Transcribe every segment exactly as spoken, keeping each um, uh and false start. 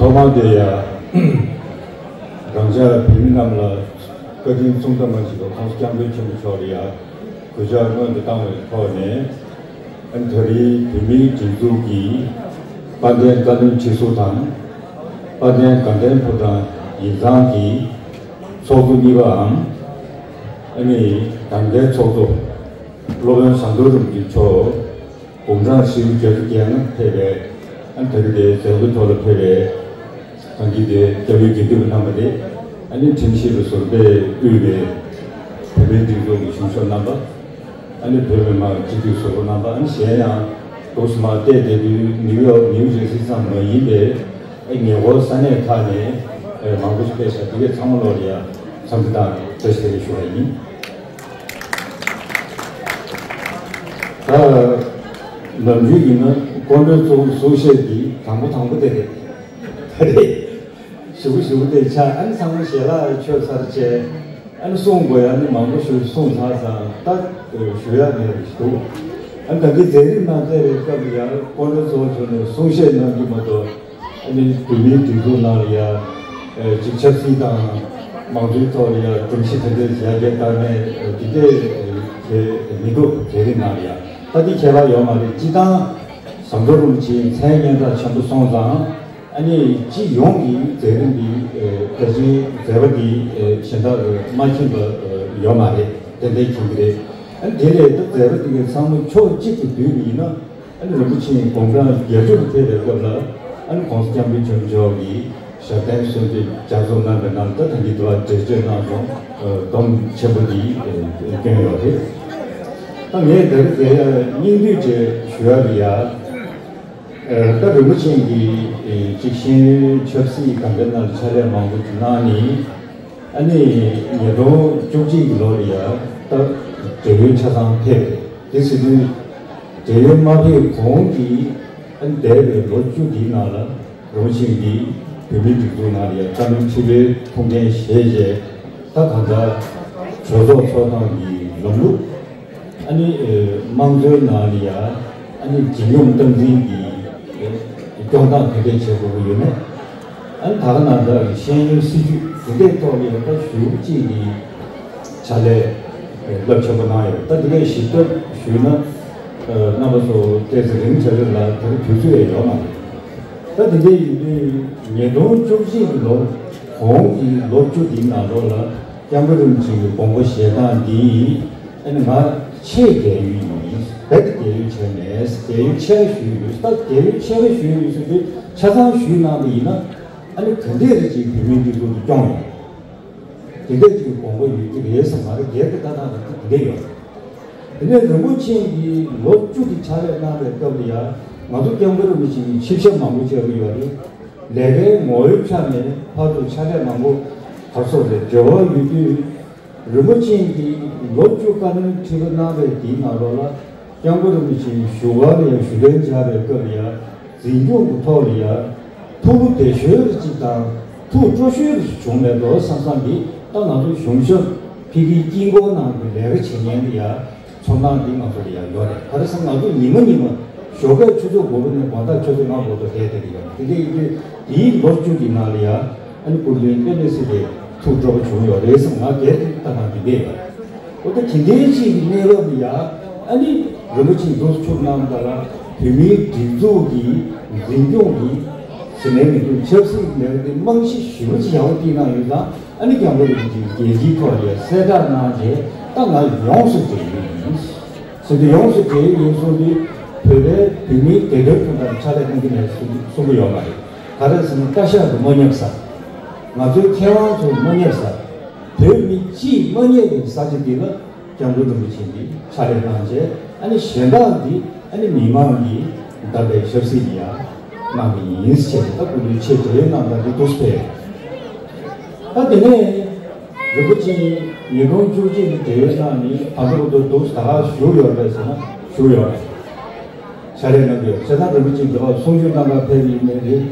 ཐོག་མར་དེ་ཡང་རང་ཅག་བོད་མི་རྣམས་ལ་བཀའ་དྲིན་མཚུངས་ཟླ་མ་མཆིས་པ་༸གོང་ས་༸སྐྱབས་མགོན་ཆེན་པོ་མཆོག་ལ་ཡང་གུས་ཕྱག་སྔོན་དུ་བཏང་བའི་ཐོག་ནས། ཨ་ནི་ད་རེས་བོད་མིའི་སྒྲིག་འཛུགས་ཀྱི་དཔལ་ལྡན་བཀའ་བློན་ཁྲི་ཟུར་དང་། དཔལ་ལྡན་དགའ་ལྡན་ཕོ་བྲང་ཡིག་ཚང་གི་ཚོགས་གཙོ་གཉིས་པའམ། ཨ་ནི་དང་འདོད་ཚོགས་གཙོ་སློབ་དཔོན་ཟམ་གདོང་རིན་པོ་ཆེ་མཆོག་དགུང་གྲངས་བཞི་བཅུ་ཞེ་དྲུག་ལ་ཕེབས་པའི། ཨ་ནི་ད་རེས་དེ་མཛད་སྒོའི་ཐོག་ལ་ཕེབས་པའི། ད་གིན་དེ་སྐྱབས་ཡུལ་དགེ་འདུན་པ་རྣམ་པ་རེད། ཨ་ནི་ཁྲིམས་ཞིབ་པ་ཟུར་པས་དབུས་པའི་བོད་མིའི་སྒྲིག་འཛུགས་ཀྱི་གཞུང་ཞབས་རྣམ་པ། ཨ་ནི་བོད་མི་མང་སྤྱི་འཐུས་ཟུར་པ་རྣམ་པ། ཨ་ནི་གཞན་ཡང་འདུག་སེ་མར་བལྟས་བསྡད་དུས་ནིའུ་ཡོག་ནིའུ་ཇར་སི་ཙམ་མ་ཡིན་པའི་ཨ་ཉེ་འཁོར་ས་གནས་ཁག་ནས་ཨ་མང་པོ་ཞིག་ཕེབས་ཤག་དེ་གའི་ཚང་མ་ལོག་ལ་ཡང་འཚམས་འདྲི་དང་བཀྲ་ཤིས་བདེ་ལེགས་ཞུ་བ་ཡིན། ད་ནམ་རྒྱུན་ཡིན་ན་སྐུ་མགྲོན་གཙོ་བོ་གསུང་བཤད་འདི་དང་པོ་དང་པོ་དེ་རེད། ད་རེས་ཞུ་གི་ཞུ་གི་དེ་ཆགས། ཨ་ནི་ཚང་མ་ཞལ་ལག་མཆོད་ཚར་བྱས། ཨ་ནི་གསུང་དགོས་ཡ་ནི་མང་པོ་ཞིག་གསུངས་ཚར་ཙང་ད་ཞུ་ཡ་མེད་པ་ཞིག་འདུག་ཨ་ནི་ད་གིན་མཛད་རིམ་ནང་བལྟས་པའི་སྐབས་ལ་ཡང་སྐུ་མགྲོན་གཙོ་བོ་མཆོག་ནས་གསུང་བཤད་གནང་རྒྱུ་མ་གཏོགས། ཨ་ནི་བོད་མིའི་སྒྲིག་འཛུགས་ནང་ལ་ཡང་ཅིག་ཆབ་སྲིད་དང་མང་གཙོའི་ཐོག་ལ་ཡང་སྒྲོམ་གཞི་དེ་འདྲའི་ཡར་རྒྱས་བཏང་མེད་དེ་འདྲའི་གལ་མི་འདུག་མཛད་རིམ་ནང་ལ་ཡང་ད་འདི་ཁྱད་པར་ཡོད་མ་རེད། སྤྱིར་བཏང་ཟམ་གདོང་རིན་པོ་ཆེའི་མཚན་སྙན་གྲགས་ཆེན་པོ་སོང་ཙང་། ཨ་ནི་སྤྱི་ཡོངས་ཀྱི་མཛད་རིམ་འདི་ཨེ་ད་ཅིའི་མཛད་པ་འདི་ཨེ་གཞན་དག་མ་མཁྱེན་པ་ཨེ་ཡོད་མ་རེད། ཏན་ཏན་མཁྱེན་གྱི་རེད། ཨ་ནི་དེ་ལས་ད་མཛད་པ་འདི་གའི་ཚང་མ་ཕྱོགས་གཅིག་ཏུ་བསྡུས་པ་ཡིན་ན། ཨ་ནི་རིན་པོ་ཆེའི་དགུང་གྲངས་བརྒྱད་ཅུ་ལ་ཕེབས་པའི་སྐབས་ལ། ཨ་ནི་༸གོང་ས་༸སྐྱབས་མགོན་ཆེན་པོ་མཆོག་གིས་ཞབས་བརྟན་གསོལ་འདེབས་ལྗགས་རྩོམ་གནང་བའི་ནང་ད་ཐེངས་འདི་དུ་བ་འགྲེལ་བརྗོད་གནང་སོང་། ཨེ་སྡོམ་ཆེན་པོ་འདི་ཨེ་བསྐྱོན་ཡོད་རེད། ད་ངས་འདིར་མཛད་ཡ་སྙིང་བསྡུས་ཅིག་ཞུ་ཡ་རེད་ཡ། ཨ་ད་རིན་པོ་ཆེ་གིས་ཨེ་ཅིག་ཤེས་ཡོན་ཆབ་སྲིད་དང་འབྲེལ་ནང་ཕྱག་ལས་མང་པོ་ཅིག་གནང་ནས། ཨ་ནི་ཉིས་སྟོང་བཅུ་གཅིག་གི་ལོ་ལ་ཡ་ད་བགྲེས་ཡོལ་ཆ་ཚང་ཕེབས་རེད། དེ་ཟེར་དུས་བགྲེས་ཡོལ་མ་ཕེབས་གོང་གི་ཨ་ནི་འདས་པའི་ལོ་བཅུ་འདིའི་ནང་ལ་རིན་པོ་ཆེ་གིས་བོད་མིའི་སྒྲིག་འཛུགས་ནང་ལ་ཡ་བཀའ་བློན་ཁྲི་པའི་ཐུགས་འགན་བཞེས་རྗེས། ད་གང་ལྟར་གྲོས་ཚོགས་ཚོགས་སྟངས་ཀྱི་ལམ་ལུགས། ཨ་ནི་ཨེ་དམངས་གཙོའི་ནང་ལ་ཡ་ཨ་ནི་ཇི་སྙོམས་སྟངས་འཛིན་གྱི་ཨེ་སྐྱོང་སྟངས་དེ་འདྲས་བྱེད་དགོས་ཀྱི་ཡོད་མེད། ཨ་ནི་ད་ག་ནང་ལྟར་ཤེས་ཡོན་སྲིད་བྱུས་དེ་འདྲས་ཐོག་ལ་ཡ་ད་ཞུ་གཅིག་གི་ཕྱག་ལས་ཨེ་རླབས་ཆེན་པོ་གནང་ཡོད། ད་དེ་འདྲས་ཞིབ་ཕྲ་ཞུས་ན་ཨེ་རྣམ་པ་ཚོ་ཏོག་ཙམ་རིང་ཆ་རེ་ལ་ད་དུས་ཚོད་ཡང་ཡོད་མ་རེད། ད་དེ་འདྲ་ཡིན་དུས་ཉིས་སྟོང་བཅུ་གཅིག་གི་ལོ་གོང་གི་ལོ་བཅུ་འདིའི་ནང་ལོགས་ལ་སྐྱབས་མགོན་རིན་པོ་ཆེ་གི་དགོངས་པ་བཞེས་སྟངས་འདི་ཨ་ནི་ང་ཆེས་རྒས་ཡོལ་ཡིན། རྦད་དེ་རྒས་ཡོལ་བྱས་མེད། རྒས་ཡོལ་ཆེ་བ་ཞུས་ཡོད། ད་རྒས་ཡོལ་ཆེ་བ་ཞུས་ཡོད་ཟེར་དུས་ཆ་ཚང་ཞུས་གནང་བ་ཡིན་ན། ཨ་ནི་ག་འདྲས་རེ་ཅིག་བོད་མིའི་སྒྲིག་འཛུགས་འདི་སྐྱོང་ཡོང་། དེ་འདྲས་ཅིག་དགོངས་པ་ཡོད་ཀྱི་རེད་བསམ། ང་རང་སྒེར་གྱི་ལྟ་སྟངས་ལ་དེ་འདྲས་ཡོད། དེ་ནས་རིན་པོ་ཆེ་གིས་ལོ་བཅུ་གི་ཕྱག་ལས་གནང་བའི་སྐབས་ལ་ཡང་ང་ཚོ་སྐྱབས་མགོན་རིན་པོ་ཆེ་གིས་ཆིབས་ཞབས་མང་པོ་བཅར་གྱི་ཡོད་རེད། ལས་ཀའི་ངོ་བོའི་ཆ་ནས་ཕར་ཚུར་ཕྱག་ལས་མང་པོ་གར་སོང་རེད། འབྲེལ་བ་ཡོད་དུས་རིན་པོ་ཆེ་གིས་ལོ་བཅུ་བཀའ་བློན་ཁྲི་པ་གནང་བའི་དེའི་ནང་ལོགས་ལ་སྐྱབས་མགོན་རིན་པོ་ཆེ་བཞུགས་སྒར་ལ་ཡང་བཞུགས་གདན་འཇགས་པའི་སྐབས་ལ་ཡང་འཛིན་སྐྱོང་གི་ཐོག་ལ་ཡང་ཐུགས་ལོ་བདེ་ཤོས་རེ་ཅིག་དང་ཐུགས་སྤྲོ་ཤོས་རེ་ཅིག་བྱུང་མེད་འགྲོ་བསམ་བསམ་གྱིས། ད་ང་ཚོ་གཞུང་ཞབས་ཕ་གིའི་དཀྱིལ་འཁོར་ནང་གི་ལས་ཀ་བྱེད་མཁན་དེ་ཡང་ཚོར་སྣང་འདི་ང་ཚོ་ལ་ཡང་ཡོད་རེད། ག་རེ་ཟེར་ན་ང་ཚོ་ཉི་མ་ཉི་མ་ཞོགས་ཀས་ཆུ་ཚོད་དགུ་པ་ནས་དགོང་དག་ཆུ་ཚོད་ལྔ་བར་དུ་བསྡད་བསྡད་ཀྱི་ཡོད་རེད། དེ་འདྲ་ཡིན་དུས་དེའི་ལོ་བཅུ་གི་ནང་ལ་ཡང་ཨ་ནི་སྐུ་མདུན་དཔེ་མི་སྲིད་པའི་ཐུགས་སྤྲོ་པོ་བྱུང་ཡོད་རེད་བསམ། ང་སྒེར་གྱི་ལྟ་སྟངས་འདི་འདྲས་ཡོད་རེད། འོ་ད་དེ་འདྲའི་ཅིག་གི་གནས་བབ་ལ་ཡང་ཨ་ནི་རིན་པོ་ཆེ་འདུག་ཆུབ་གནང་བ་ལ་བོད་མིའི་སྒྲིག་འཛུགས་ཀྱི་འཛིན་སྐྱོང་གི་ཟེར་ནའི་མི་འདུག་ཆབ་སྲིད་ལས་ཀ་དེ་རྨང་གཞི་ཞེ་པོ་ཅིག་ཡག་པོ་བཏིང་གནང་ཡོད་ཙང་། ཨ་ནི་སྐྱབས་མགོན་རིན་པོ་ཆེ་རྒྱལ་སྤྱིའི་ཐོག་ལ་གསལ་བསྒྲགས་གནང་རྗེས་ད་ང་ཡོངས་སུ་རྒྱལ་ཡོད་ཡིན་ཟེར་དུས། ཡོངས་སུ་རྒྱལ་ཡོད་ཡིན་གསུངས་དུས་བོད་པའི་བོད་མིའི་བདེ་དོན་ཐོག་ལ་ཕྱག་ལས་གནང་གི་མེད་གསུང་གསུང་གི་ཡོད་མ་རེད། ག་རེ་ཟེར་ན་བཀའ་ཤག་ཏུ་མ་ཉར་ས། ང་ཚོའི་མཁས་དབང་ཚོ་མ་ཉར་ས། བོད་མི་སྤྱིས་མ་ཉར་བའི་ས་ཆ་འདི་ལ་སྐྱབས་མགོན་རིན་པོ་ཆེ་འདི་ཕྱག་ལས་གནང་རྗེས་ཨ་ནི་གཞན་དག་འདི་ཨ་ནི་མི་མང་གིས་བདམས་པའི་ཆབ་སྲིད་ལ་ཡང་གནང་གི་ཡིན་ཟེར་ད་སྐུ་མདུན་ཆེས་བགྲེས་གནང་སྟངས་འདི་འདུག་སེ་ཕེབས། ད་དེ་ནས་རིན་པོ་ཆེ་ཉིས་སྟོང་བཅུ་གཅིག་གི་བགྲེས་ཡོལ་གནང་ནས་ད་ལྟ་བར་དུ་འདུག་ད་ག་བཞུགས་ཡོད་པས་ཟེར་ན་བཞུགས་ཡོད་རེད། ཕྱག་ལས་གནང་གི་ཡོད། བྱས་ཙང་རིན་པོ་ཆེ་འདི་བར་གསུང་ཆོས་གནང་གར་ཕེབས་པ་ཡིན་ནའི་རེད།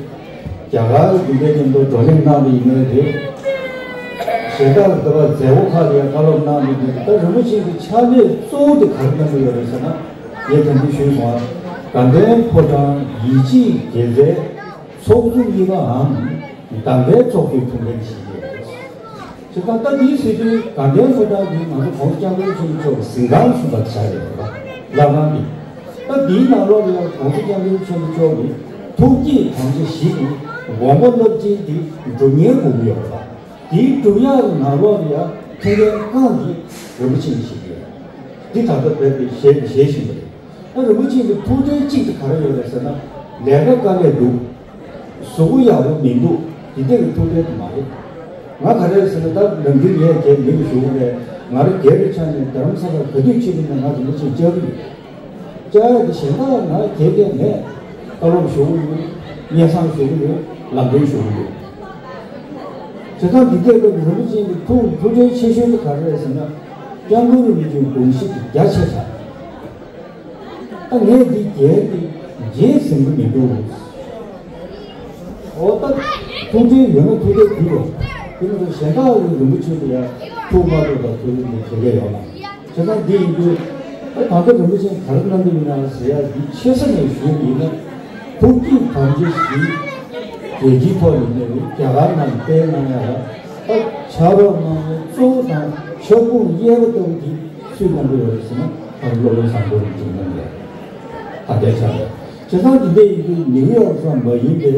རྒྱ་གར་གྱི་རྒྱུན་ལྡན་མཉམ་དུ་བགྲོ་གླེང་གནང་བ་ཡིན་ནའི་རེད། གཞན་དག་འདི་བར་མཛད་སྒོ་ཁག་ལ་ཡང་བཀའ་སློབ་གནང་བ་ཡིན་ནའི་རེད། ད་རིན་པོ་ཆེ་གི་ཕྱག་ལས་གཙོ་བོ་དེ་ག་རེ་གནང་གི་ཡོད་རེད་ཟེར་ན། ངས་ད་ལྟ་ཞུས་སོང་ང་། དགའ་ལྡན་ཕོ་བྲང་ཡིད་ཆེས་དགེ་རྩའི་ ཚོགས་གཙོ་གཉིས་པའམ་གདམ་པའི་ཚོགས་གཙོའི་ཐུགས་འགན་བཞེས་ཀྱི་ཡོད། བྱས་ཙང་ད་འདིའི་སྲིད་དོན་དགའ་ལྡན་ཕོ་བྲང་གིས་ང་ཚོ་༸གོང་ས་༸སྐྱབས་མགོན་ཆེན་པོ་མཆོག་གི་གཟིམ་ཁང་བཟོ་འདྲ་བྱ་ཡོད་པ། བླ་བྲང་གི། ད་འདིའི་ནང་ལོགས་ལ་ཡང་༸གོང་ས་༸སྐྱབས་མགོན་ཆེན་པོ་མཆོག་གི་ཐུགས་བསྐྱེད་དམ་བཅའ་བཞི་དེ་དགོངས་པ་རླབས་ཆེན་དེ་སྒྲུབ་གཉེར་དགོས་ཀྱི་ཡོད་པ། དེའི་སྒྲུབ་ཡག་གི་ནང་ལོགས་ལ་ཡང་ཐུགས་འགན་རྐང་གཅིག་རིན་པོ་ཆེ་གིས་བཞེས་ཀྱི་ཡོད། འདི་ད་ལྟ་རྦད་དེ་བཞེས་བཞེས་བཞིན་པ་རེད། ད་རིན་པོ་ཆེ་གི་ཐུགས་འགན་གཅིག་དེ་ག་རེ་ཡོད་རེད་ཟེར་ན། ལས་ཀ་དཀའ་ལས་འདུག་གཟུགས་པོ་ཡག་པོ་མི་འདུག་འདི་འདྲ་གི་ཐུགས་འགན་དེ་མ་རེད། ང་ག་རེ་ཟེར་ན། ད་ནམ་རྒྱུན་ངས་རྒྱའི་མི་ལ་ཞུ་གི་རེད། ང་རང་རྒྱ་རེད་ཆགས་ནས་རྡ་རམ་ས་ལར་ག་དུས་ཕྱིན་པ་ཡིན་ན་ང་རིན་པོ་ཆེ་བཅར་གི་ཡོད། བཅར་ཡག་དེ་གཞན་དག་ང་རྒྱའི་རྒྱ་མེད། བཀའ་སློབ་ཞུ་གི་ཡོད། སྙན་སེང་ཞུ་གི་ཡོད། ལམ་སྟོན་ཞུ་གི་ཡོད། བྱས་ཙང་འདི་གས་སྐབས་རིན་པོ་ཆེ་གི་ཐུགས་ཐུགས་འགན་ཆེ་ཤོས་དེ་ག་རེ་རེད་ཟེར་ན། སྐྱབས་མགོན་རིན་པོ་ཆེའི་དགོངས་གཞི་དེ་རྒྱ་ཆེ་དྲགས། ད་ངས་འདི་རྒྱན་འདི་རྗེས་ཟིན་གྱི་མི་འདུག་འོ་ད་ཐུགས་འགན་ཡོད་ན་ཐུགས་འགན་འདི་རེད། དེ་མི་འདུག་གཞན་དག་གི་རིན་པོ་ཆེ་དེ་ཡང་ཐུགས་མ་ཕོག་པ་ཐུགས་འགན་འདི་དེ་འདྲ་ཡོད་མ་རེད། བྱས་ཙང་འདི་ཡིན་དུས། ད་ད་ལྟ་རིན་པོ་ཆེ་ག་རེ་གནང་གི་ཡིན་ན་ཟེར་ཡག་འདི་ཆེ་ས་ནས་ཞུས་པ་ཡིན་ན། ཐུགས་བསྐྱེད་དམ་བཅའ་བཞི་རྒྱལ་སྤྱིའི་ཐོག་ནས་གནང་བའི་རྒྱ་གར་ནང་བསྟན་གནང་ཡག་ལ། ད་ཕྱག་རོགས་གནང་མཁན་གཙོ་བོ་དང་ཕྱག་ཕུང་གཡས་པ་ལྟ་བུ་དེ་སུས་གནང་གི་ཡོད་རེད་ཟེར་ན། ད་སློབ་དཔོན་ཟམ་གདོང་རིན་པོ་ཆེས་གནང་གི་རེད། ད་ལྟའི་ཆ་ལ། བྱས་ཙང་འདི་འདྲ་ཡིན་དུས་ནིའུ་ཡོག་ཙམ་མ་ཡིན་པའི་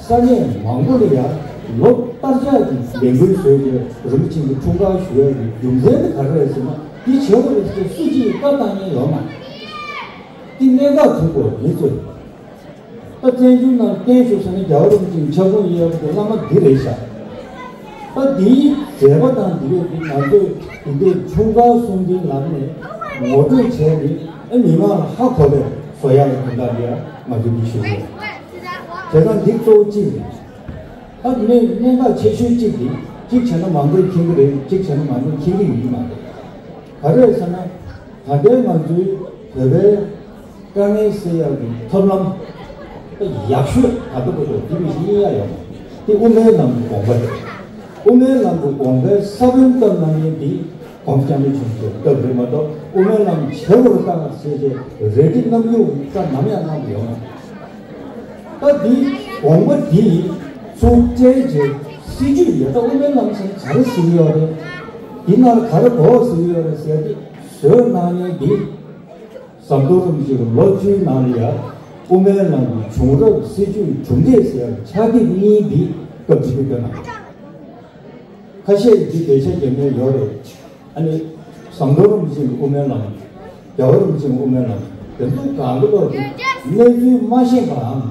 ས་གནས་མང་པོ་ལ་ཡང་ལོ་ལྟར་ཆགས་ཀྱི་ལས་འགུལ་བཟོས་ཏེ་རིན་པོ་ཆེ་གི་འཁྲུངས་སྐར་ཞུ་ཡག་གི་རྒྱུ་མཚན་དེ་ག་རེ་རེད་ཟེར་ན། འདི་བྱེད་དགོས་རེད་ཟེར་སུ་གཅིག་གིས་བཀའ་བཏང་མཁན་ཡོད་མ་རེད། འདི་གནད་འགག་ཐུག་དགོས་མི་ཚོ་ཡིན། ད་བཙན་བྱོལ་ནང་བརྟན་བཞུགས་ཟེར་ན་རྒྱལ་བ་རིན་པོ་ཆེའི་ཕྱག་དཔུང་གཡས་པ་དེ་བླ་མ་འདི་རེད་ཤག་ད་འདིའི་མཛད་པ་དང་འདི་རེད། འདི་ང་ཚོས་འདི་འདྲའི་འཁྲུངས་སྐར་གསུམ་བདུན་ལམ་ནས་ངོ་སྤྲོད་བྱས་ནས། ཨ། མི་མང་ལ་ཧ་གོ་བའི་བཟོ་ཡག་ལ་དོན་དག་ལ་ཡང་ང་ཚོས་འདི་ཞུ་གི་ཡོད། བྱས་ཙང་འདི་གཙོ་བོ་གཅིག་རེད། ད་གནད་གནད་འགག་ཆེ་ཤོས་གཅིག་དེ། གཅིག་བྱས་ན་མང་པོས་མཁྱེན་གྱི་རེད། གཅིག་བྱས་ན་མང་པོས་མཁྱེན་གྱི་ཡོད་ཀྱི་མ་རེད། ག་རེ་རེད་ཟེར་ན། ད་ལྟའི་ང་ཚོའི་བོད་པའི་དཀའ་ངལ་སེལ་ཡག་གི་ཐབས་ལམ་ཡག་ཤོས་ད་ལྟ་བར་དུ་དེ་མི་ཞིག་རྙེད་ཡག་ཡོད་མ་རེད། དེ་དབུ་མའི་ལམ་གྱི་དགོངས་པ་རེད། དབུ་མའི་ལམ་གྱི་དགོངས་པའི་ས་བོན་བཏབ་གནང་མཁན་དེ་༸གོང་ས་༸སྐྱབས་མགོན་ཆེན་པོ་མཆོག་སྟབས་རེད་མ་གཏོགས། དབུ་མའི་ལམ་བྱེད་དགོས་རེད་ད་ཟེར་བྱས་རེ་འདུན་རྣམ་གཡོ་བཀའ་ནམ་ཡང་གནང་གི་ཡོད་མ་རེད། ད་འདི་དགོངས་པ་འདི་ཚུར་བསྐྱལ་རྗེས་སྲིད་བྱུས་ཡོད། ད་དབུ་མའི་ལམ་ཟེར་ན་ག་རེ་ཟེར་གྱི་ཡོད་རེད། འདི་ནང་ལ་ག་རེ་དགོས་ཟེར་གྱི་ཡོད་རེད་ཟེར་ཏེ་བཟོས་གནང་མཁན་འདི། ཟམ་གདོང་རིན་པོ་ཆེ་གི་ལོ་བཅུའི་ནང་ལ་ཡང་དབུ་མའི་ལམ་གྱི་བྱུང་རབས། སྲིད་བྱུས། གྲུབ་འབྲས་ཟེར་ཡག་ཕྱག་དེབ་གཉིས་འདི་སྐབས་དེ་དུས་བཏོན་གནང་། ཁ་ཤས་ཀྱིས་འདི་འགྲེལ་བཤད་རྒྱབ་མཁན་ཡོད་རེད། ཨ་ནི་ཟམ་གདོང་རིན་པོ་ཆེ་གི་དབུ་མའི་ལམ། རྒྱལ་བ་རིན་པོ་ཆེ་གི་དབུ་མའི་ལམ། དེ་ཚོ་གང་གི་ལོག་གི་གནས་ཚུལ་མ་ཤེས་པའམ།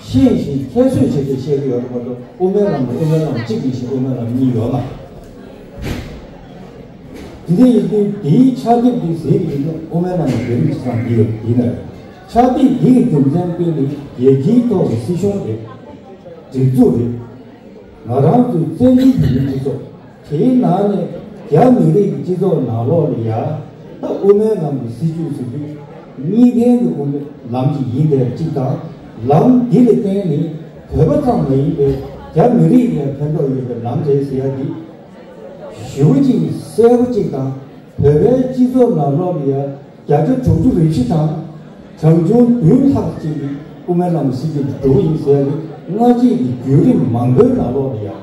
ཤེས་ཤིང་ཁྱད་གསོད་བྱས་ཏེ་བཤད་ཀྱི་ཡོད་རེད་མ་གཏོགས། དབུ་མའི་ལམ་དུ་དབུ་མའི་ལམ་གཅིག་ཡིན་ཞིང་དབུ་མའི་ལམ་གཉིས་ཡོད་མ་རེད། དེ་འདྲ་ཡིན་དུས་དེའི་ཕྱག་དེབ་འདི་གཟིགས་པ་ཡིན་ན་དབུ་མའི་ལམ་གྱི་ལས་རིམ་གྱི་ཚང་འདི་ཡོད། འདི་ན་ཡོད། ཕྱག་དེབ་འདི་གི་རྒྱུ་མཚན་དཔེ་ནི་རྒྱལ་སྤྱིའི་ཐོག་གི་སྲིད་གཞུང་རེད། སྒྲིག་འཛུགས་རེད། ང་རང་ཚོའི་བཙན་བྱོལ་བོད་མིའི་སྤྱི་ཚོགས། དེའི་ནང་ནས་རྒྱ་མི་རིགས་ཀྱི་སྤྱི་ཚོགས་ནང་ལོགས་ལ་ཡ། ད་དབུ་མའི་ལམ་གྱི་སྲིད་བྱུས་ཟེར་དུས་གཉིས་ཕན་གྱི་དབུ་མའི་ལམ་ཞིག་ཡིན་པའི་གཅིག་དང་། ལམ་འདི་ལ་བརྟེན་ནས་བོད་པ་ཙམ་མ་ཡིན་པའི་རྒྱ་མི་རིགས་ལ་ཕན་ཐོགས་ཡོད་པའི་ལམ་རེད་ཟེར་ཡ་འདི་ཞེ་པོ་ཅིག་གསལ་པོ་གཅིག་དང་། བོད་པའི་སྤྱི་ཚོགས་ནང་ལོགས་ལ་ཡ་བརྒྱ་ཆ་དྲུག་ཅུ་རེ་བཞི་དང་། གྲངས་ཆུང་བདུན་ལྷག་ཅིག་གིས་དབུ་མའི་ལམ་སྲིད་བྱུས་ཀྱི་འགྲོ་གི་ཡིན་ཟེར་ཡ་གི་སྔ་རྗེས་ཀྱི་བརྒྱུད་རིམ་མང་པོའི་ནང་ལོགས་ལ་ཡ།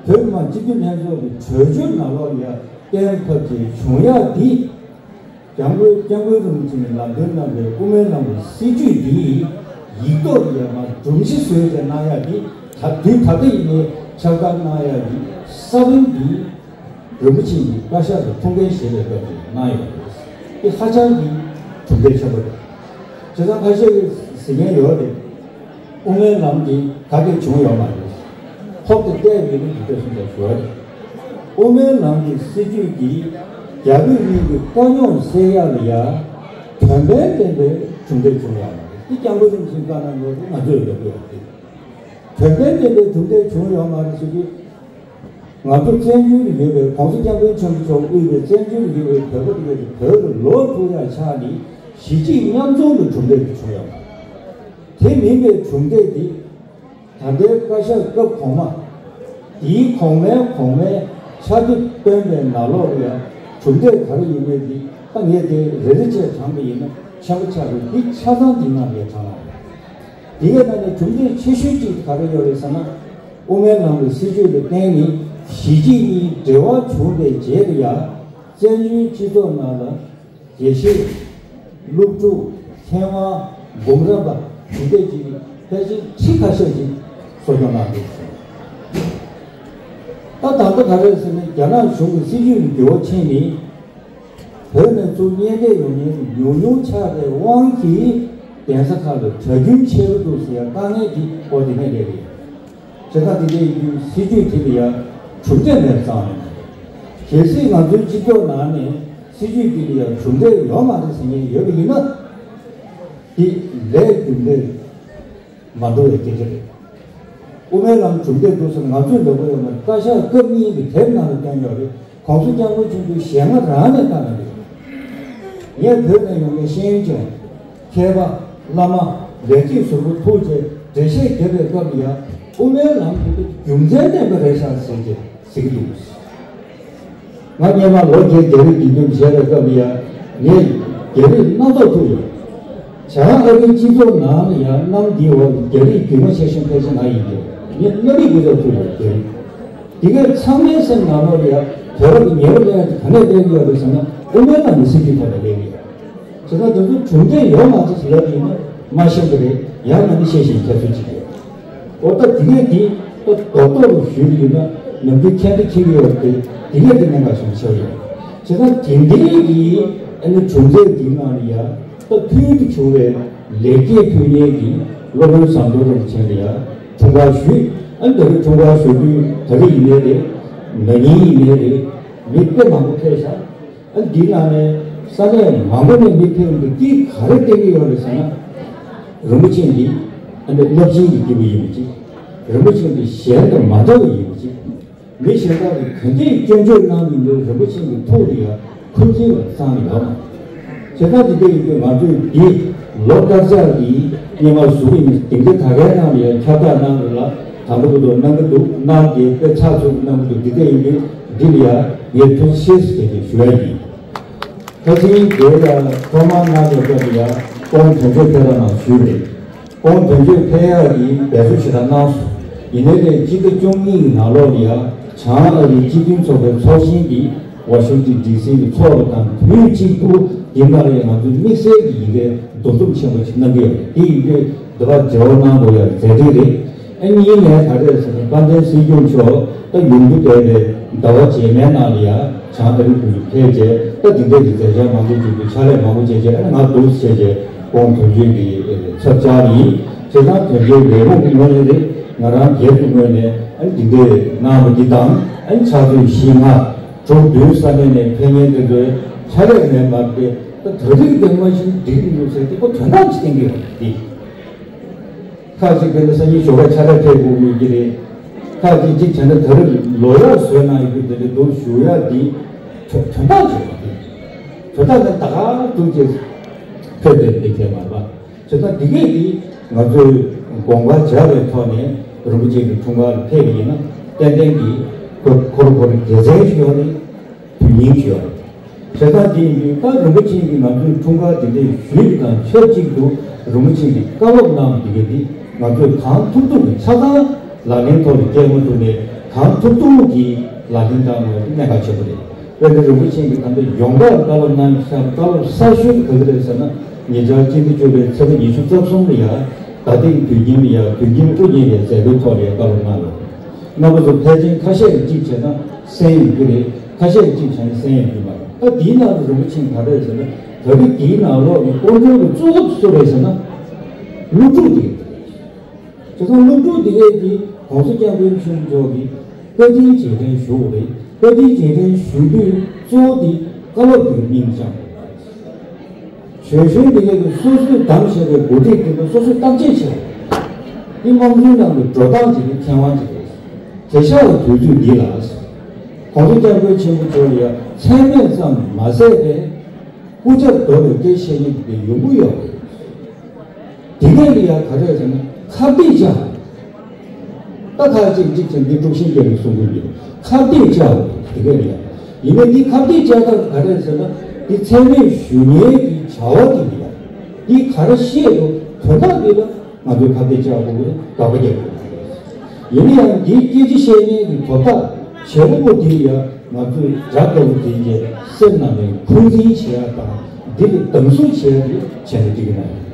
བོད་མི་མང་སྤྱི་འཐུས་ལྷན་ཚོགས་ཀྱི་གྲོས་ཆོད་ནང་ལོགས་ལ་ཡ་གཏན་ཕབ་ཅིག་བྱུང་ཡ་འདི། སྐྱབས་མགོན་སྐྱབས་མགོན་རིན་པོ་ཆེ་ནས་ལམ་སྟོན་གནང་བའི་དབུ་མའི་ལམ་གྱི་སྲིད་བྱུས་འདི་ཡིག་ཐོག་ལ་ཡ་མར་སྒྲོམ་གཞི་བཟོས་ཏེ་གནང་ཡ་འདི། ད་དུས་ད་ལྟ་ཡིན་ནའི་ཕྱག་བསྟར་གནང་ཡ་འདི་ས་བོན་འདི། རིན་པོ་ཆེ་ཡིས་བཀའ་ཤག་ཏུ་ཐུགས་འགན་བཞེས་པའི་སྐབས་སུ་གནང་ཡོད་པ་རེད། དེ་ཧ་ཅང་གི་གྲུབ་འབྲས་ཆེན་པོ་རེད། བྱས་ཙང་ཁ་ཤས་ཀྱིས་ཟེར་མཁན་ཡོད་རེད། དབུ་མའི་ལམ་འདི་ག་གེ་བྱུང་ཡོད་མ་རེད། ཧོབ་ཏེ་བལྟས་པ་ཡིན་ན་འདི་འདྲ་སོང་ཙང་ཞུ་བ་རེད། དབུ་མའི་ལམ་གྱི་སྲིད་བྱུས་འདིས་རྒྱ་བོད་གཉིས་ཀྱི་དཀའ་རྙོག་སེལ་ཡག་ལ་ཡ་དོན་ཕན་ལྡན་པའི་གྲུབ་འབྲས་བྱུང་ཡོད་མ་རེད། འདི་སྐྱབས་མགོན་རིན་པོ་ཆེས་བཀའ་གནང་ཡོད་དེ་ང་ཚོས་ཡོད་དགོས་ཡོད་རེད། དོན་ཕན་ལྡན་པའི་གྲུབ་འབྲས་བྱུང་ཡོད་མ་རེད་ཟེར་དུས། ང་ཚོ་བཙན་བྱོལ་དུ་ཡོད་པའི་༸གོང་ས་༸སྐྱབས་མགོན་ཆེན་པོ་མཆོག་དབུས་པའི་བཙན་བྱོལ་དུ་ཡོད་པའི་བོད་པ་དེ་གས་ཀྱི་བོད་ལ་ལོག་ཐུབ་ཡག་ཆགས་ནས་གཞིས་བྱེས་མཉམ་འཛོམས་ཀྱི་གྲུབ་འབྲས་དེ་བྱུང་ཡོད་མ་རེད། དེ་མིན་པའི་གྲུབ་འབྲས་འདི་ད་ལྟའི་བཀའ་ཤག་སྐབས་གོང་མ་དེའི་གོང་མའི་གོང་མའི་ཕྱག་དེབ་བཏོན་པའི་ནང་ལོགས་ལ་ཡང་གྲུབ་འབྲས་ག་རེ་ཡོད་མེད་འདི་ད་ངས་དེ་རེ་རེ་བྱས་དྲངས་པ་ཡིན་ན་ཆེན་པོ་ཆགས་རེད། འདི་ཆ་ཚང་འདི་ནང་ལ་དྲངས་ཡོད་རེད། དེ་གའི་ནང་ནས་གྲུབ་འབྲས་ཆེ་ཤོས་གཅིག་ག་རེ་ཡོད་རེད་ཟེར་ན། དབུ་མའི་ལམ་གྱི་སྲིད་བྱུས་ལ་བརྟེན་ནས་གཞིས་བྱེས་གཉིས་འབྲེལ་བ་བྱུང་བའི་རྗེས་ལ་ཡང་བཙན་བྱོལ་སྤྱི་ཚོགས་ནང་ལ་དགེ་བཤེས། སློབ་ཕྲུག། མཁས་དབང་། འབུམ་རམས་པ་དེ་འདྲས་ཀྱི་ཕལ་ཆེར་ཁྲི་ཁ་ཤས་ཀྱིས་གསོ་སྐྱོང་གནང་འདུག་ཟེར། ད་ད་ལྟ་ག་རེ་ཟེར་ན། རྒྱ་ནག་གཞུང་གི་སྲིད་བྱུས་ལ་འགྱུར་བ་ཕྱིན་ནས། བོད་ནས་ཚུར་གཉེན་སྒྲིག་ཡོང་མཁན་ཉུང་ཉུང་ཆགས་པའི་དབང་གིས། གདན་ས་ཁག་ལ་གྲྭ་རྒྱུན་ཆད་ཀྱི་འདུག་ཟེར་ཡ་དཀའ་ངལ་གྱི་སྐོར་དེ་ནས་རེད་རེད། བྱས་ཙང་དེ་འདྲ་ཡིན་དུས་སྲིད་བྱུས་དེ་ལ་ཡང་གྲུབ་འབྲས་མེད་ཙང་། གལ་སྲིད་ང་ཚོའི་སྤྱི་ཚོགས་ནང་ནས་སྲིད་བྱུས་དེ་ལ་ཡང་གྲུབ་འབྲས་ཡོད་མ་རེད་ཟེར་མཁན་ཡོད་པ་ཡིན་ན། དེ་ལས་རྒྱུ་འབྲས་མ་འགྲོ་བའི་སྐད་ཆ་རེད། དབུ་མའི་ལམ་གྲུབ་འབྲས་འདུག་ཟེར་ང་ཚོས་ལབ་དགོས་ཡོད་མ་རེད། བཀའ་ཤག་སྐབས་གཉིས་ཀྱི་དེབ་ནང་ལ་བསྟན་ཡོད་རེད། ༸གོང་ས་༸སྐྱབས་མགོན་ཆེན་པོའི་ཞལ་སྔ་རང་ནས་བཏང་ཡོད་རེད། ངས་བོད་ནས་ཡོང་བའི་ཤེས་ཡོན་ཅན། མཁས་པ། བླ་མ། ལས་བྱེད་ཟུར་པ་ཐུག་རྗེས་འགྲེལ་བཤད་བརྒྱབ་པའི་སྐབས་ལ་ཡང་དབུ་མའི་ལམ་དེ་རྒྱུ་མཚན་ལྡན་པ་རེད་ཤག་ཟེར་གྱི་ཟེར་གྱི་འདུག་ང་སྔོན་མ་ལོ་བརྒྱད་རྒྱ་རིགས་དགེ་འདུན་བྱས་པའི་སྐབས་ལ་ཡང་ངས་རྒྱ་རིགས་སྣ་ཚོགས་ཐུག་ཡོད། བྱང་ཨ་རིའི་སྤྱི་ཚོགས་ནང་ལ་ཡང་གནམ་འདིའི་འོག་ལ་རྒྱ་རིགས་དཀྱུས་མ་ཆེ་ཤོས་ཕལ་ཆེར་ང་ཡིན་གྱི། ངས་སྣ་མིག་གི་ཚོགས་ཐུག་ཡོད་རྒྱ་རིགས། དེ་གས་ཚང་མའི་སེམས་ནང་ལོགས་ལ་ཡང་བོད་རབ་ཀྱི་ཉེ་བར་སླེབས་ཡ་དེ་ག་ནས་སླེབས་ཀྱི་ཡོད་རེད་ཟེར་ན། དབུ་མའི་ལམ་གྱི་སྲིད་བྱུས་ཐོག་ལ་སླེབས་ཀྱི་ཡོད། བྱས་ཙང་དེ་ཚོ་གྲུབ་འབྲས་ཡོད་མ་རེད་ཟེར་ལབ་ཡིན་ན་མ་ཤེས་པ་རེད། ཡང་ན་ནི་ཤེས་བཞིན་ཁྱད་གསོད་བྱེད་ཀྱི་ཡོད། འོ་ད་དེ་གས་དེ་ད་རྡོག་རྡོག་རུ་ཞུས་པ་ཡིན་ན་ནམ་རྒྱུན་ཁྱད་འདི་འཁྱེར་གྱི་ཡོད་རེད། དེ་གས་དེ་གནད་འགག་ཆེན་པོ་ཆགས་ཡོད། བྱས་ཙང་དེ་འདྲའི་གི་ཨ་ནི་གྲུབ་འབྲས་དེའི་ནང་ལ་ཡ། ད་ཕུལ་དུ་བྱུང་བའི་ལེགས་སྐྱེས་ཕུལ་མཁན་གྱི་སློབ་དཔོན་ཟམ་གདོང་རིན་པོ་ཆེ་ལ་ཡང་འཁྲུངས་སྐར་ཞུས། ཨ་ནི་ད་རེས་འཁྲུངས་སྐར་ཞུ་དུས་ད་རེས་ཡིན་ནའི་རེད། ན་ནིང་ཡིན་ནའི་རེད། མི་དཔེ་མང་པོ་ཕེབས་ཤག་ཨ་ནི་འདིའི་ནང་ནས་ས་གནས་མང་པོ་ནས་མི་ཕེབས་འདུག་འདི་ག་རེ་བསྟན་གྱི་ཡོད་རེད་ཟེར་ན། རིན་པོ་ཆེ་འདི་ཨ་ནི་རླབས་ཆེན་གྱི་སྐྱེས་བུ་ཡིན་པ་ཅིག་རིན་པོ་ཆེ་འདི་གཞན་དང་མ་འདྲ་བ་ཡིན་པ་ཅིག་མི་གཞན་དག་གིས་ག་འདྲས་སྐྱོན་བརྗོད་གནང་མི་འདུག་རིན་པོ་ཆེ་གི་ཐུགས་ལ་ཡང་འཁོན་འཛིན་ལ་བསམ་ཡོད་མ། བྱས་ཙང་དེ་འདྲ་ཡིན་དུས་ང་ཚོས་འདི་ལོ་ལྟར་ཆགས་ཀྱི་སྔོན་མ་བཟོ་གི་ཡིན། དེང་གི་ད་གའི་ནང་ལ་ཡང་ཁྱབ་བསྒྲགས་གནང་རེད་ལ། དང་པོ་གི་དུ་གནང་གི་འདུག་གནང་དེ་དཔེ་ཚགས་ཚུད་གནང་གི་འདུག་འདི་འདྲ་ཡིན་དུས་འདི་ལ་ཡང་ངས་ཐུགས་རྗེ་ཆེ་ཞུ་ཡ་ཡིན། ཁ་སང་དེ་ལ་ཐོག་མར་གནང་བའི་སྐབས་ལ་ཡང་ཁོང་དོན་གཅོད་ཕེབས་རོགས་གནང་ཞུས་རེད། ཁོང་དོན་གཅོད་ཕེབས་ཡག་གི་འབད་རྩོལ་ཞེ་དྲག་གནང་སོང་། ཡིན་ནའི་ལས་སྤྱི་ཟླ་བཅུ་གཉིས་ཀྱི་ནང་ལོགས་ལ་ཡང་བྱང་ཨ་རིའི་སྤྱི་མཐུན་ཚོགས་པའི་ཚོགས་ཆེན་གྱིས་ཝ་ཤིང་ཊོན་ཌི་སི་ལ་ཚོགས་པ་དང་དུས་གཅིག་ཏུ་འདི་ནང་ལ་ཡང་ང་ཚོའི་དམིགས་བསལ་གྱི་ཡི་གེ་འདུ་འཛོམས་ཆེན་པོ་ཞིག་གནང་གི་ཡོད་རེད། དེ་ཡིན་དུས་འདི་བར་མཇལ་བ་གནང་དགོས་ཡག་མཛད་འཕྲིན་རེད། ཨ་གཉིས་ནས་ག་རེ་ཟེར་ན་དཔལ་ལྡན་སྲིད་སྐྱོང་མཆོག་ད་ཡོང་རྒྱུ་བསྡད་པའི་ཟླ་བ་རྗེས་མའི་ནང་ལ་ཡང་བྱང་ཨ་རི་ཁུལ་དུ་ཕེབས་རྗེས་ད་དེ་འདྲའི་གི་མཛད་འཆར་མང་པོ་ཅིག་གི་ཕྱག་ལས་མང་པོ་བྱས་རྗེས་ཨ་ནི་ང་འདུག་བྱས་རྗེས་ཁོང་དོན་གཅོད་ཀྱི་ཚབ་བཅར་ཡིན། བྱས་ཙང་དོན་གཅོད་ལས་ཁུངས་ཀྱི་ངོས་ནས་རེད། ང་རང་སྒེར་གྱི་ངོས་ནས་ཨ་ནི་དེ་འདྲའི་གནང་བ་འདི་དང་ཨ་ནི་ཕྱག་ཚོད་བཞི་ལྔ་དྲུག་བདུན་ས་གནས་ནས་ཕེབས་མཁན་དེ་ཚོའི་ཕྱག་ལས་མེད་མ་དེ་ད་ད་རིགས་དེ་མ་གཞི་འགྲིག་མི་འདུག་ཟེར་དེ་ཁོ་དོན་དག་ཅིག་བསྟན་གྱི་ཡོད་རེད། ཁག་ཅིག་དཔེར་ན་སང་ཉིན་ཞོགས་ཀས་ཕྱག་ལས་ཕེབས་དགོས་ཀྱི་རེད། ཁག་ཅིག་ཅིག་བྱས་ན་ད་རེས་ལོ་གཡོག་བཟོས་གནང་ཡོད་རྒྱུ་དེ་འདྲ་འདུག་ཞུ་ཡ་འདི་དོན་དག་ཅིག་རེད། དོན་དག་ནི་ད་ག་འདུག་ཅེས་ཕེབས་པའི་འདི་ཕེབས་མ་རེད་པ། བྱས་ཙང་འདི་གས་འདི་ང་ཚོས་དགོངས་པ་འཇགས་པའི་ཐོག་ནས་རིན་པོ་ཆེ་གི་འཁྲུངས་སྐར་ལ་ཕེབས་པ་ཡིན་ན་ཏན་ཏན་གྱི་ཁོ་ཁོ་རང་ཁོ་རང་དགེ་མཚན་ཞིག་ཡོད་རེད། དོན་སྙིང་ཞིག་ཡོད་རེད། བྱས་ཙང་དེ་ཡིན་དུས་ད་རིན་པོ་ཆེ་གིས་ང་ཚོའི་འཁྲུངས་སྐར་དེ་འདྲའི་ཞུས་པ་དང་ཆབས་ཅིག་ཏུ་རིན་པོ་ཆེ་གིས་བཀའ་སློབ་གནང་བ་དེ་ག་དེ་ང་ཚོས་གང་ཐུབ་ཐུབ་ཀྱིས་ཆ་ཚང་ལག་ལེན་ཐོག་ལ་བསྐྱལ་མ་ཐུབ་ནས་གང་ཐུབ་ཐུབ་ཀྱིས་ལག་ལེན་བསྟར་དགོས་པ་དེ་གནད་འགག་ཆེན་པོ་རེད། དཔེར་ན་རིན་པོ་ཆེ་གིས་ད་ལྟ་ཡོངས་གྲགས་བཀའ་སློབ་གནང་ཤག་བཀའ་སློབ་གསར་ཤོས་དེ་ག་རེ་རེད་ཟེར་ན་ཉེ་ཆར་སྤྱི་ཟླ་བཅུ་པའི་ཚེས་པ་ཉི་ཤུ་རྩ་གསུམ་ལ་ཡང་ད་ཐེངས་དུས་རྒྱུན་ལ་ཡང་དུས་རྒྱུན་དབུ་བརྙེས་པའི་མཛད་སྒོའི་ཐོག་ལ་ཡང་བཀའ་སློབ་གནང་ཡོད། རྣམ་པ་ཚོ་ཕལ་ཆེར་ཁ་ཤས་ཀྱིས་གཅིག་བྱས་ན་གསན་ཡོང་གི་རེད། ཁ་ཤས་ཀྱིས་གཅིག་བྱས་ན་གསན་ཡོང་གི་མ་རེད། ད་དེའི་ནང་དུ་རིན་པོ་ཆེས་ག་རེ་ཟེར་ན་ད་རེས་དེའི་ནང་ལོགས་ཀྱི་སྐུ་མགྲོན་གྱི་གཙོ་བོ་སུ་རེད་ཟེར་ན་སློབ་ཕྲུག་དེ་རེད། བྱས་ཙང་སློབ་ཕྲུག་དེ་གས་ཀྱིས་༸གོང་ས་༸སྐྱབས་མགོན་ཆེན་པོ་མཆོག་གི་བཀའ་དྲིན་རྗེས་དྲན་ཞུ་དགོས་རེད། བཀའ་དྲིན་རྗེས་དྲན་ཞུ་དུས་གཙོ་བོ་དེ་བཀའ་སློབ་དེར་སྙིང་བཅངས་དགོས་རེད། ཞོན་ཞོན་འདི་གས་ཀྱི་སོ་སོས་བདམས་བཞག་པའི་འགོ་ཁྲིད་དེ་ཚོ་སོ་སོས་བརྟག་དཔྱད་བྱེད་དགོས། འདི་དམངས་གཙོའི་ནང་གི་འགྲོ་སྟངས་ཅིག་རེད། ཁེ་དབང་ཅིག་རེད། དེ་ཤ་བའི་དུས་ཚོད་འདི་ལ། ༸གོང་ས་༸སྐྱབས་མགོན་ཆེན་པོ་མཆོག་ལ་ཡང་མཚན་སྨད་ཙམ་མ་ཟད་པའི་སྐུ་ཆབ་དོར་བའི་སྐད་བཤད་མཁན་དེ་ཡོང་གི་ཡོད་རེད། དེ་གས་ལ་ཡང་ག་རེ་ཟེར་ན་ཁ་གཏད་བཅག་ད་ཁ་ཅིག་ཅིག་ཅིག་འདི་དཀྲུག་ཤིང་རྒྱག་གི་གསུང་གི་འདུག་ཁ་གཏད་བཅག་དེ་གས་ལ་ཡང་ཡིན་ནའི་འདི་ཁ་གཏད་བཅག་སྟངས་ག་རེ་ཟེར་ན་འདི་མཚན་སྨད་ཞུ་མཁན་གྱི་བྱ་བ་དེ་ལ་ཡང་འདི་ག་རེ་བཤད་འདུག་དོན་དག་འདི་ལ། ང་ཚོས་ཁ་གཏད་གཅོག་དགོས་ཀྱི་རེད། དགག་པ་རྒྱག་དགོས་ཀྱི་རེད། ཡིན་ན་ཡང་འདིའི་སྐད་ཆ་བཤད་མཁན་གྱི་དོ་བདག་བྱེད་པོ་པོ་དེ་ཡང་ང་ཚོས་དགྲ་ལྟ་བུ་དེ་གའི་སེམས་ནང་ནས་འཁོན་འཛིན་བྱེད་ཡ་དང་འདི་ལ་སྡང་ཟུག་བྱེད་ཡ་དེ་བྱས་ན་འགྲིག་གི་མ་རེད།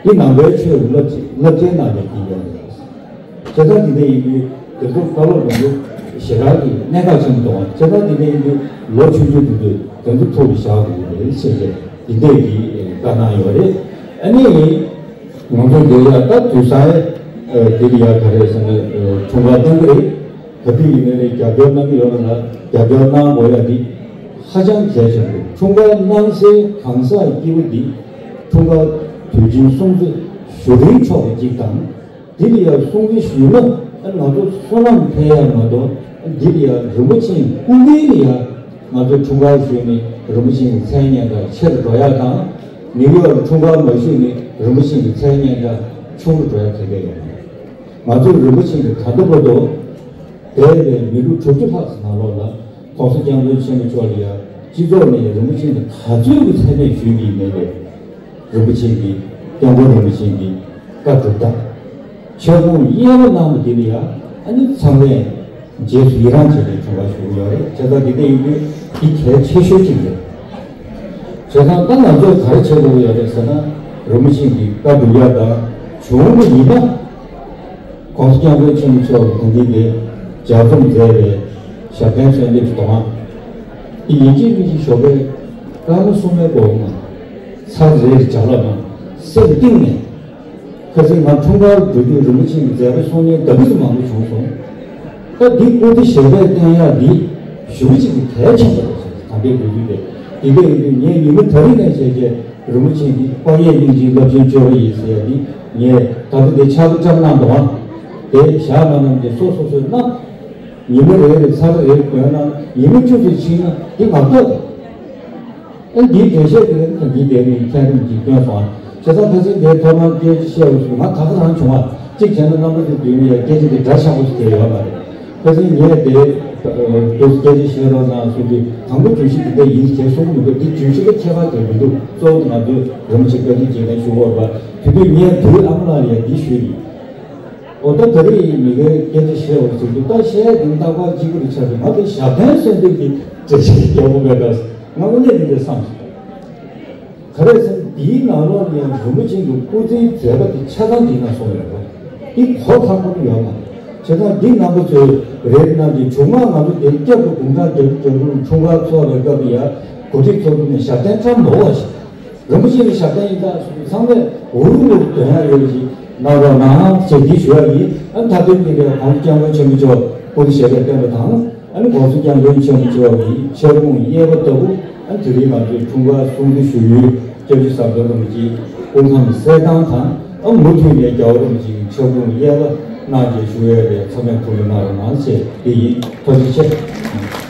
འདི་ནང་པའི་ཆོས་ཀྱི་བསླབ་བྱ་བསླབ་བྱའི་ནང་ནས་འདི་ཡོད་རེད། བྱས་ཙང་འདི་འདྲ་ཡིན་དུས་དེ་ཚོ་བཀའ་སློབ་མང་པོ་ཞེ་དྲག་གི་གནད་འགག་ཆེན་པོ་འདུག་བྱས་ཙང་འདི་འདྲ་ཡིན་དུས་ལོ་ཆུང་ཆུང་དེ་ཚོས་དེ་ཚོ་ཐུགས་ལ་བཞག་དགོས་ཀྱི་རེད་ཟེར་བྱས་འདི་འདྲས་ཀྱི་བཀའ་གནང་ཡོད་རེད། ཨ་ནི། ང་ཚོ་འདིར་ཡ་ད་དུས་སང་ཨེ་འདིར་ཡ་ག་རེ་ཟེར་ན་ཨེ་འཁྲུངས་སྐར་གནང་གི་རེད། ག་དུས་ཡིན་ནའི་རེད་རྒྱབ་སྐྱོར་གནང་གི་ཡོད་ན་ལ་རྒྱབ་སྐྱོར་གནང་དགོས་ཡ་འདི་ཧ་ཅང་གལ་ཆེན་པོ་རེད། འཁྲུངས་སྐར་གནང་སའི་གང་ཟག་སྐྱེས་བུ་འདི་འཁྲུངས་སྐར་དུས་ཆེན་སྲུང་བརྩི་ཞུ་རིན་ཆོག་པ་གཅིག་དང་། འདིར་ཡ་སྲུང་བརྩི་ཞུས་ན་ཨ་ང་ཚོ་བསོད་ནམས་འཕེལ་ཡ་མ་གཏོགས་འདིར་ཡ་རིན་པོ་ཆེའི་སྐུ་སྒེར་ལ་ཡ་ང་ཚོ་འཁྲུངས་སྐར་ཞུས་ནས་རིན་པོ་ཆེའི་མཚན་སྙན་གྲགས་ཆེ་རུ་འགྲོ་ཡ་དང་། ནིའུ་ཡོག་ལ་འཁྲུངས་སྐར་མ་ཞུས་ནས་རིན་པོ་ཆེའི་མཚན་སྙན་གྲགས་ཆུང་རུ་འགྲོ་ཡ་ག་གེ་ཡོད་མ་རེད། ང་ཚོས་རིན་པོ་ཆེ་གི་ད་ལྟ་བར་དུ་འདས་པའི་མི་ལོ་དྲུག་ཅུ་ལྷག་ཙམ་ནང་ལོགས་ལ་༸གོང་ས་༸སྐྱབས་མགོན་ཆེན་པོ་མཆོག་ལ་ཡང་སྤྱི་ཚོགས་ནས་རིན་པོ་ཆེ་གི་ག་ཚོད་ཀྱི་མཚན་སྨད་ཞུས་ཀྱི་མེད་པས། རིན་པོ་ཆེ་གི་༸སྐྱབས་མགོན་རིན་པོ་ཆེ་གི་བཀའ་སྒྲུབ་སྟངས། ཆོས་ཕུང་གཡས་པ་གནང་བ་འདི་ལ་ཡང་ཨ་ནི་ཚང་མས་རྗེས་སུ་ཡི་རང་བྱས་ནས་འཁྲུངས་སྐར་ཞུ་གི་ཡོད་རེད། བྱས་ཙང་འདི་འདྲ་ཡིན་དུས་འདི་གལ་ཆེ་ཤོས་གཅིག་རེད། བྱས་ཙང་ད་ང་ཚོས་ག་རེ་བྱེད་དགོས་ཀྱི་ཡོད་རེད་ཟེར་ན། རིན་པོ་ཆེ་གི་བཀའ་སྒྲུབ་ཡ་དང་བྱུང་བ་ཡིན་ན། ༸གོང་ས་༸སྐྱབས་མགོན་ཆེན་པོ་མཆོག་གིས་ད་ལྟའི་འདི་ལྗགས་རྩོམ་མཛད་པའི་ཞབས་བརྟན་གསོལ་འདེབས་ཀྱི་དོན་དེ་ཡིན་གཅིག་མིན་གཅིག་ཞོགས་པའི་སྐར་མ་གསུམ་པའི་འགོ་མ་ཚར་རེ་རེ་ལྗགས་ལབ་ན་སེམས་གཏིང་ནས། ཁ་སང་ང་འཁྲུངས་སྐར་འགྲོ་དུས་རིན་པོ་ཆེ་གི་མཛད་པ་སོང་ནས་ལྡབ་ཙམ་མང་པོ་བྱུང་སོང་། ད་འདི་སྐུ་ཚེ་ཞབས་པད་བརྟན་ཡག་འདི་ཞེ་པོ་ཅིག་གི་གལ་ཆེན་པོ་རེད་ཟེར། ད་ལྟའི་དུས་ཚོད་དེ་འདི་འདྲ་ཡིན་དུས་ངས་ཉི་མ་ད་རིང་ནས་བྱས་རྗེས་རིན་པོ་ཆེ་འདི་དཔག་ཡས་སྙིང་རྗེའི་རླབས་ཆེན་སྤྱོད་པ་ཡིན་ཟེར་ཡ་འདི་ངས་ད་ལྟ་འདི་ཕྱག་དཔེ་བཀྲམ་གནང་འདུག་ཨང་། དེ་བཞག་མ་གནང་རྗེས་སོ་སོ་སོས་གནང་། ཉི་མ་རེ་རེ་ཚར་རེ་དགོས་ན་ཉི་མ་བཅུ་ཙམ་ཕྱིན་ན་འདི་ངག་ཐོག་རེད། ཨ་འདིའི་འགྲེལ་བཤད་དེ་ལ་ད་འདིའི་དེ་ནི་མཁྱེན་རིམ་གྱིས་སྟོན་སོང་ཨ། བྱས་ཙང་ཁ་སང་དེའི་ཐོག་མར་སྐད་ཆ་བཤད་པ་སོང་ང་ད་ག་རང་བྱུང་བ་གཅིག་བྱས་ན་རྣམ་པ་ཚོ་མདུན་ནས་ཡང་སྐད་ཆ་དེ་འདྲ་ཆགས་པོ་ཞིག་དེ་ཡོད་མ་རེད། ཁ་སང་ངས་དེ་དུས་སྐད་ཆ་བཤད་རོགས་གནང་གསུངས་དུས་དང་པོ་བརྗོད་གཞི་དེ་འདྲ་ཡིན་ཞེས་གསུངས་མི་འདུག་དེ་བརྗོད་གཞི་ལ་ཁྱད་པར་དེ་མི་འདུག་གཙོ་བོ་དེ་ང་ཚོས་རིན་པོ་ཆེ་བཀའ་དྲིན་རྗེས་དྲན་ཞུ་དགོས་པ་དེ་དུས་ངས་དུས་ཨ་མ་ལགས་ལ་ཡང་འདི་ཞུས་ཡིན། འོ་ད་ད་རེས་མི་ཁའི་སྐད་ཆ་བཤད་པར་ཟེར་དུས་ད་བཤད་དེ་རྟག་པར་གཅིག་པུ་རེ་ཆགས་ཏེ་ང་དེ་ཞབས་བརྟན་གསོལ་འདེབས་ཀྱི་འགྲེལ་བཤད་རྒྱག་དགོས་པའི་སྐབས་ང་དངོས་གནས་དེ་འདྲ་བསམ་སོང་། ག་རེ་ཟེར་ན་འདིའི་ནང་ལོགས་ལ་ཡང་རིན་པོ་ཆེ་གི་སྐུ་ཚེའི་མཛད་པ་དེ་ཆ་ཚང་འདི་ན་གསུངས་ཡོད་རེད། འདི་གོ་ཁག་པོ་ཡོད་མ་རེད། བྱས་ཙང་འདི་རྣམ་པ་ཚོས་རེད་ན་འདི་མཇུག་མ་ང་ཚོ་དེ་སྐྱབས་ཀྱི་དགུང་གྲངས་བརྒྱད་ཅུ་གྱ་དྲུག་འཁྲུངས་སྐར་ཚོགས་པའི་སྐབས་ལ་ཡང་གོ་སྒྲིག་ཚོགས་འདུ་ནས་ཞབས་བརྟན་བཀྲམ་འདུག་བ་ཞིག་རིན་པོ་ཆེ་ལ་ཞབས་བརྟན་ཡིན་ད་ཚང་མས་འུར་འུར་འདོན་ཡ་ཡོད་པ་ཞིག་གནང་རོགས་གནང་ཞེས་འདི་ཞུ་ཡ་ཡིན། ཨ་ད་དུང་འདི་ལས་༸གོང་ས་༸སྐྱབས་མགོན་ཆེན་པོ་མཆོག་སྐུ་ཚེ་ཞབས་པད་བརྟན་པ་དང་ཨ་ནི་༸གོང་ས་༸སྐྱབས་མགོན་ཆེན་པོ་མཆོག་གི་ཕྱག་དཔུང་གཡས་པ་ལྟ་བུ་ཨ་ནི་དེ་རིང་ང་ཚོའི་འཁྲུངས་སྐར་སྲུང་བརྩི་ཞུ་ཡུལ་སྐྱབས་རྗེ་ཟམ་གདོང་རིན་པོ་ཆེའི་སྐུ་ཁམས་གསལ་ཐང་དང་ཨ་མུ་མཐུད་ནས་རྒྱལ་བ་རིན་པོ་ཆེ་གི་ཕྱག་དཔུང་གཡས་པ་གནང་ཞེས་ཞུ་ཡ་རེད། ཚང་མས་ཐུགས་ལ་གནང་རོགས་གནང་ཞེས་འདི་ཡིན། ཐུགས་རྗེ་ཆེ།